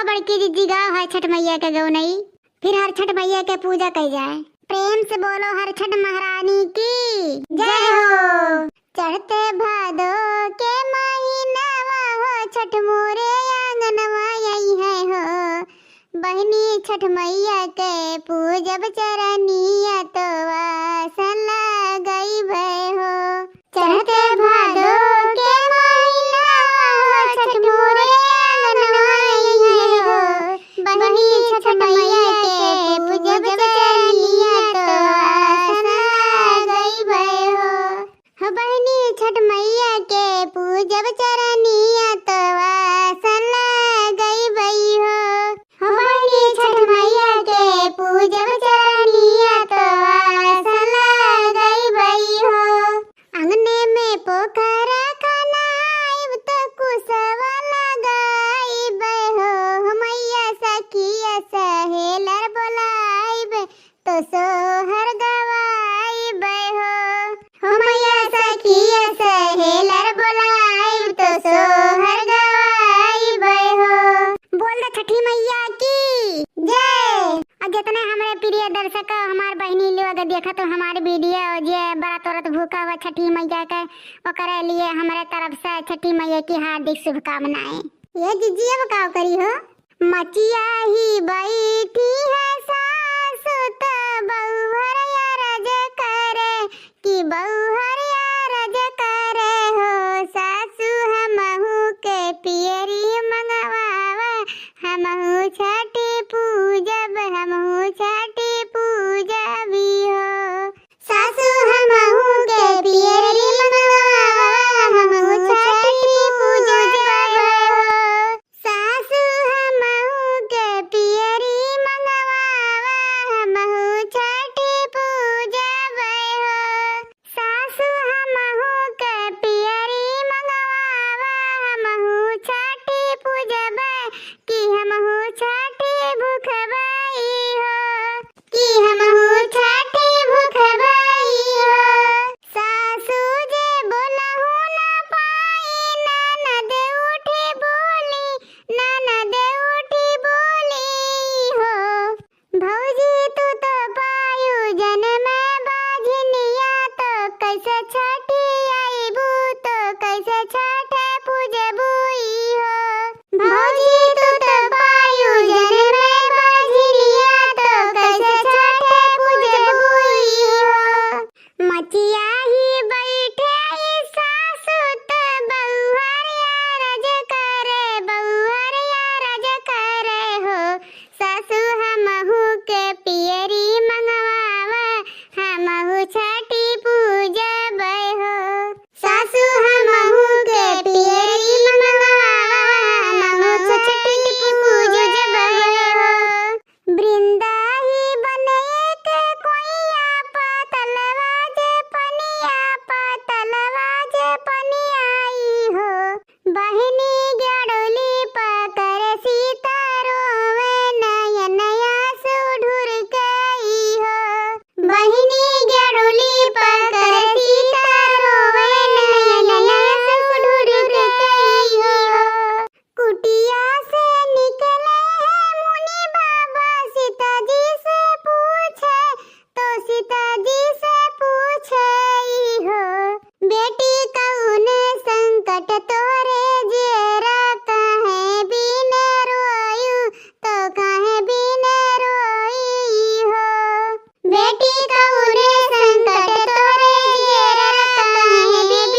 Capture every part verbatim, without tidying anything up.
बड़की जिज्जी, गाओ हर छठ मैया के गौनई, फिर हर छठ मैया के पूजा कई जाए। प्रेम से बोलो हर छठ महारानी की जय हो। चढ़ते भादो के महीनवा हो, छठ मोरे आंगनवा अइहैं हो। बहिनी छठ मैया के पूजब चरनिया, तो आसन लगइबै हो। चढ़ते भादो के महीनवा हो, छठ मोरे आंगनवा अइहैं हो। बहिनी छठ मैया के पूजब चरनिया, तो आसन लगइबै हो। हो बहिनी छठ मैया के पूजब चरनिया, तो आसन लगइबै हो। हो बहिनी छठ मैया के पूजब चरनिया, तो आसन लगइबै हो। अंगने में पोखरा खनाइब, तो कुसवा लगइबै हो। हो मैया सखिया सहेलर बोलाइब, तो सोहर गवाइबै हो। हो मैया सखिया सहेलर बोलाइब, तो सोहर गवाइबै हो। बोल दे छठी मैया की जय। और जितने हमरे प्रिय दर्शक, हमार बहिनी लोग देखत हो हमार video, जे व्रत व्रत भूखा हुआ छठी मैया के, ओकरे लिए हमरे तरफ से छठी मैया की हार्दिक शुभकामनाएं। ये जिज्जी अब का करी हो? मचिया ही बैठी है सासु, त बउहर अरज करे, कि बउहर अरज करे हो। सासु हमहू के पियरी मंगवावा, हमहू छठी पूजब, हमहू छठी पूजबी हो। सासु हमहू के पियरी मंगवावा, हमहू छठी पूजब हो। सासु हमहू के पियरी मंगवावा, हमहू छठी पूजब हो। सासु हमहू के पियरी मंगवावा, हमहू छठी पूजब, कि हमहू छठी भूखबई हो। कि हमहू छठी भूखबई हो। सासु जे बोलहु ना पाई, ननद उठी बोली, ननद उठी बोली हो। भौजी तू तो पायु जन्म बाझिनिया, तो कैसे छठी अइबू, तो कैसे छठ पूजबू ई हो। भौजी तू तो पायु जन्म बाझिनिया, तो कैसे छठ पूजबू ई हो। मचिया ही बैठे ई सासु, त बउहर अरज करे, बउहर अरज करे हो। सासु हमहू के पियरी मंगवावा, हमहू छठी पूजबै हो। सासु हमहू के पियरी मंगवावा, हमहू छठी पूजबै हो। वृंदा ही बने के कोइया, पातलवा जे पनिया, पातलवा जे पनिया ई हो। बहिनी गड़ुली पकड़ सीता रोवे, नयन आंसू ढुरकई हो। बहिनी गड़ुली पकड़ सीता रोवे, नयन आंसू ढुरकई हो। कुटिया से निकले हैं मुनि बाबा, सीता जी से पूछे, तो सीता जी से पूछे ई हो। बेटी कौन संकट तोरे जियरा, काहे बिन रोयू, तो काहे बिन रोई हो। बेटी कौन संकट तोरे जियरा, काहे बिन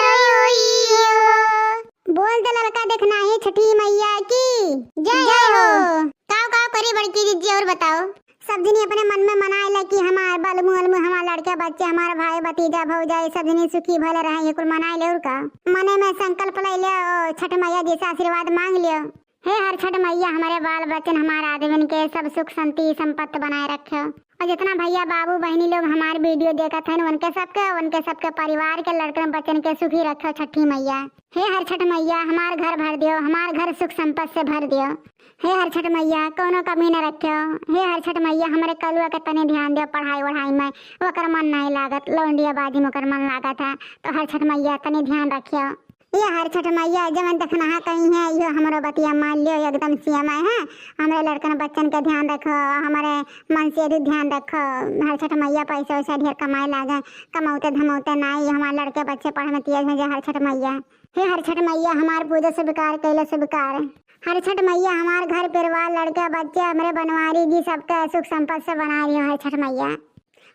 रोई हो। बोल दे ललका देखना है छठी मैया की जय जय हो। हो। काव काव करी बड़की जिज्जी और बताओ। सब जनी अपने मन में मनाए ला कि हमार बलमु अलमु, हमार लड़का बच्चे, हमार भाई भतीजा भौजाई सब जनी सुखी भले रहे, ये कुल मनाए ले और का। मने में संकल्प ले ले, ओ छठ मैया जी से आशीर्वाद मांग लियो। हे हर छठ मैया, हमारे बाल बच्चन, हमार आदमिन के सब सुख शांति संपत्ति बनाए रखो। और जितना भैया बाबू बहिनी लोग हमार video देखत हैं, उनके सबके, उनके सबके परिवार के लड़कन बच्चन के सुखी रखो छठी मैया। हे हर छठ मैया, हमार घर भर दियो, हमार घर सुख संपत्ति से भर दियो। हे हर छठ मैया, कौनो कमी न रखियो। हे हर छठ मैया, हमरे कलुआ के तनी ध्यान दियो, पढ़ाई वढ़ाई में ओकर मन नहीं लागत, लौंडिया बाजी में ओकर मन लागत है, तो हर छठ मैया तनी ध्यान रखियो। ये हर छठ मैया जवन देखना है कहीं है, यो हमरो बतिया मान लियो, एकदम सियामा है। हमरे लड़कन बच्चन के ध्यान रखो, हमरे मन से भी ध्यान रखो। हर छठ मैया पैसा वैसा ढेर कमाए लागे, कमौते धमौते नाई, हमार लड़के बच्चे पढ़े में तेज हो जाए हर छठ मैया। हे हर छठ मैया, हमार पूजा स्वीकार कैले स्वीकार। हर छठ मैया, हमार घर परिवार, लड़के बच्चे, हमरे बनवारी जी, सबके सुख संपत्ति से बना रही हो हर छठ मैया।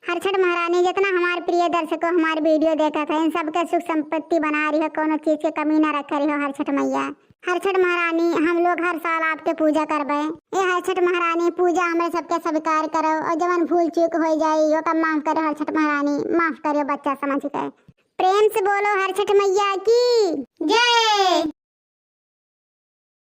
हर छठ महारानी, जितना हमार प्रिय दर्शकों हमार वीडियो देखत है, इन सबके सुख संपत्ति बना रही हो, कोनो चीज के कमी ना रखे रही हो हर छठ मैया। हर छठ महारानी, हम लोग हर साल आपके पूजा करबे। ए हर छठ महारानी, पूजा हमरे सबके स्वीकार करो और जवन भूल चूक हो जाई, ओका माफ करो हर छठ महारानी, माफ करो बच्चा समझ के। प्रेम से बोलो हर छठ मैया की जय।